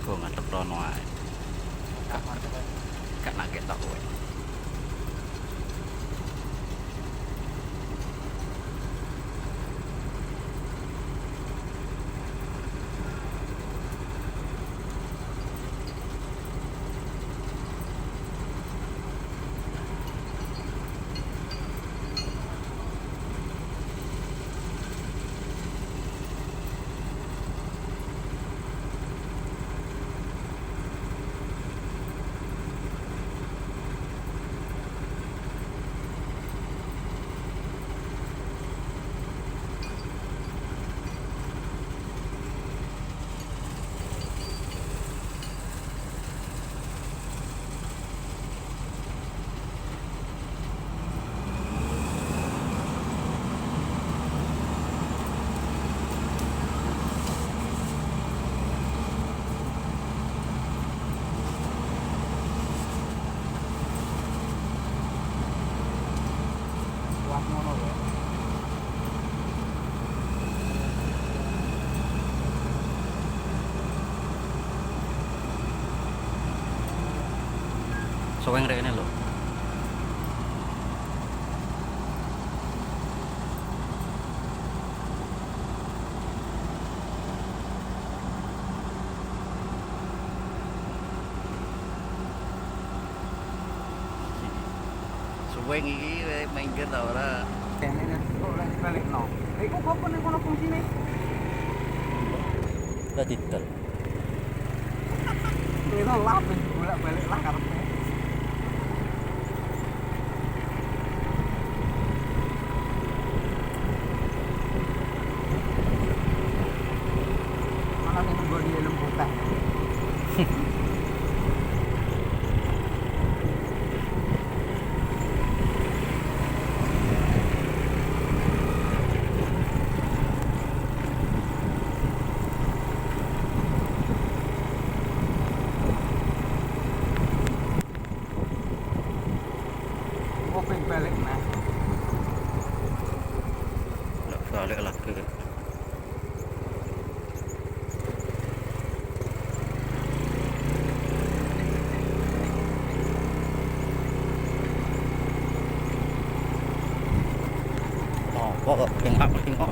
Go ngadep rono ae. Gak mantep. Gak nak ketok kowe. Kuat ngono ya. Soweng rene lho. Suweng iki minggir ta ora? Kene nek kok lek dibalikno. Lha iku apa ning kono fungsine? Lah didol. Itu lah bolak-balik lah karepe. Mana sing nggoni helm putih. Kopeng balik nah. Nggak balik lagi. Oh, kok bengak-bengok.